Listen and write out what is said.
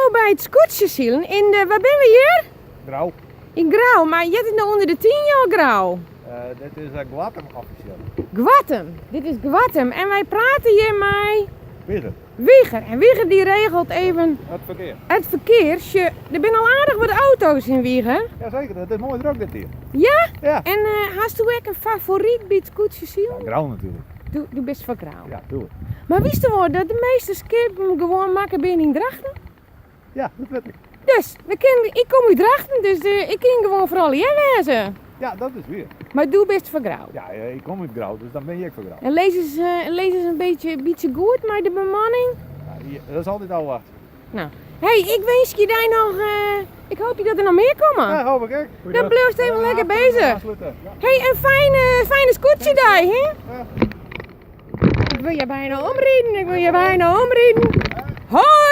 no by it skûtsjesilen yn de, wêr binne we hjir? Grou. Yn Grou, mar heart it no ûnder de Tynje of Grou? Dit is Goattum offisjeel. Goattum, dit is Goattum en wy prate hjir mei Wieger. Wieger. En Wieger dy regelt even It ferkear. it ferkear. Sjoch, der binne al aardich wat auto's yn Wieger. Jazeker, it is moai drok dit jier. Ja? Ja. En hasto ek in favoryt by it skûtsjesilen? Ja, Grou natuerlik. Do bist foar Grou. Ja, tuerlik. Mar witsto wol dat de measte skippen gewoan makke binne yn Drachten? Ja, dat wit ik. Dus, we kin, ik kom út Drachten, dus ik kin gewoan foar allegear wêze. Ja, dat is wier. Mar do bist foar Grou? Ja, ik kom út Grou, dus dan bin ik foar Grou. En lizze se, lizze se in bytsje, bytsje goed mei de bemanning? Ja, dat is altyd ôfwachtsjen. No, hey, ik winskje dy noch, ik hoopje dat der noch mear komme. Ja, hoop ik ek. Dan bliuwst even lekker bezich. Hey, in fijne, fijne skûtsjedei, hè? Ja. Ik wil je bijna omriden, ik wil je bijna omriden. Hoi!